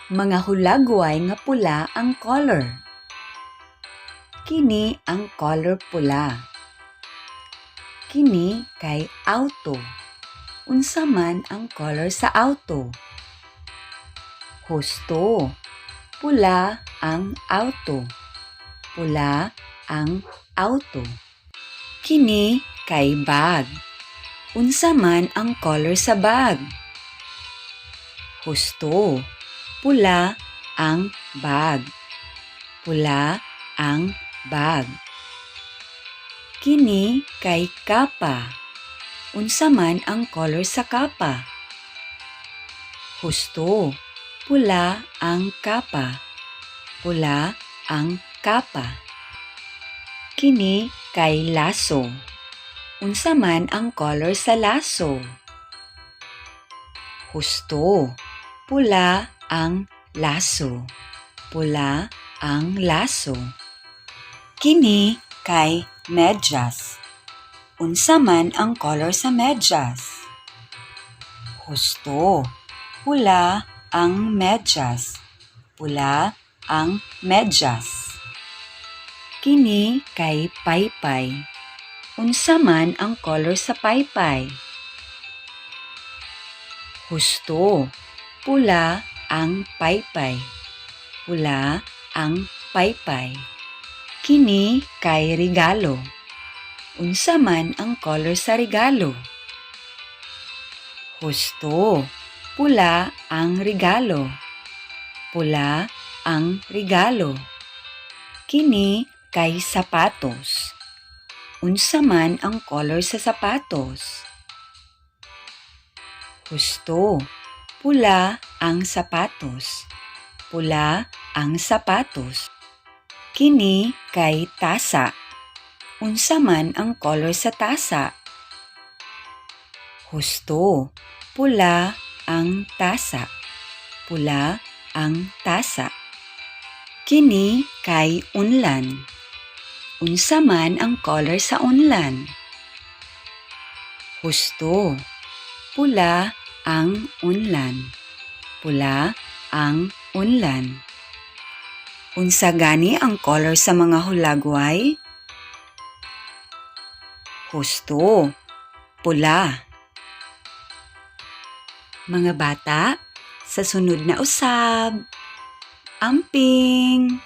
Mga hulagway nga pula ang color. Kini ang color pula. Kini kay auto. Unsa man ang color sa auto? Husto. Pula ang auto. Pula ang auto. Kini kay bag. Unsa man ang color sa bag? Husto. Pula ang bag. Pula ang bag. Kini kay kapa. Unsa man ang color sa kapa? Husto. Pula ang kapa. Pula ang kapa. Kini kay laso. Unsa man ang color sa laso? Husto. Pula ang laso. Pula ang laso. Kini kay medyas. Unsa man ang color sa medyas? Husto. Pula ang medyas. Pula ang medyas. Kini kay paypay. Unsa man ang color sa paypay? Husto. Pula ang paypay. Pula ang paypay. Kini kay regalo. Unsa man ang color sa regalo? Husto. Pula ang regalo. Pula ang regalo. Kini kay sapatos. Unsa man ang color sa sapatos? Husto. Pula ang sapatos. Pula ang sapatos. Kini kay tasa. Unsa man ang color sa tasa? Husto. Pula ang tasa. Pula ang tasa. Kini kay unlan. Unsa man ang color sa unlan? Husto. Pula ang unlan. Pula ang unlan. Unsa gani ang color sa mga hulagway? Husto. Pula. Mga bata, sa sunod na usab. Amping!